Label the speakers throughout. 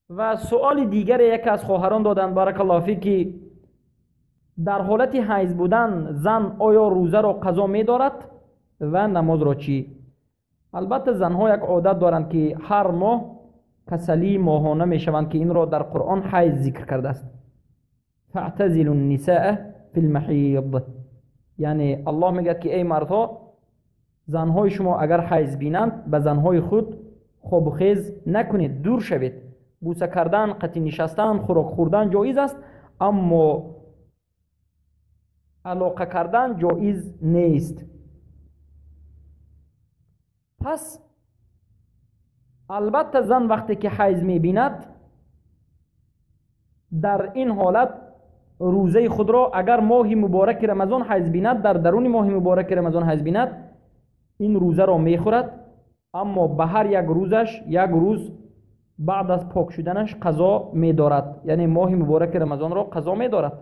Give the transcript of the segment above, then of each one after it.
Speaker 1: Ва суоли дигаре яке аз хоҳарон доданд, баракаллоҳу фик, ки дар ҳолати ҳайз будан зан оё рӯзаро қазо медорад ва намозро чӣ? Албатта, занҳо як одат доранд, ки ҳар моҳ касалии моҳона мешаванд, ки инро дар Қуръон ҳайз зикр кардааст. فاعتزلوا النساء في المحيض. Яъне Аллоҳ мегӯяд, ки эй мардҳо, занҳои шумо агар ҳайз бинанд, ба занҳои худ хобу хез накунед, дур шавед. Бӯса кардан, қатӣ нишастан, хӯрок хӯрдан ҷоиз аст, аммо алоқа кардан ҷоиз нест. Пас албатта, зан вақте ки ҳайз мебинад, дар ин ҳолат рӯзаи худро, агар моҳи мубораки Рамазон ҳайз бинад, дар даруни моҳи мубораки Рамазон ҳайз бинад, ин рӯзаро мехӯрад, аммо ба ҳар як рӯзаш як рӯз баъд аз пок шуданаш қазо медорад, яъне моҳи мубораки Рамазонро қазо медорад,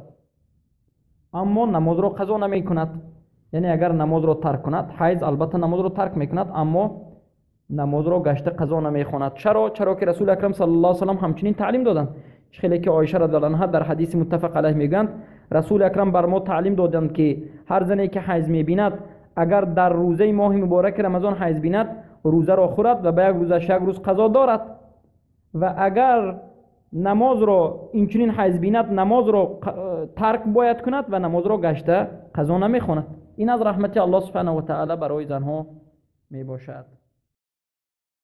Speaker 1: аммо намозро қазо намекунад. Яъне агар намозро тарк кунад, ҳайз, албатта, намозро тарк мекунад, аммо намозро гашта қазо намехонад. Чаро? Чаро ки Расули Акрам саллаллоҳу салам ҳамчунин таълим доданд. Чӣ хеле ки Оиша радиаллоҳу анҳа дар ҳадиси муттафақ алайҳ мегӯянд: Расули Акрам бар мо таълим доданд, ки ҳар зане ки ҳайз мебинад, агар дар рӯзаи моҳи мубораки Рамазон ҳайз бинад, рӯзаро хӯрад ва ба як рӯзаш як рӯз қазо дорад, ва агар намозро инчунин ҳайз бинад, намозро тарк бояд кунад ва намозро гашта қазо намехонад. Ин аз раҳмати Аллоҳ субҳанаҳу ва таъала барои занҳо мебошад.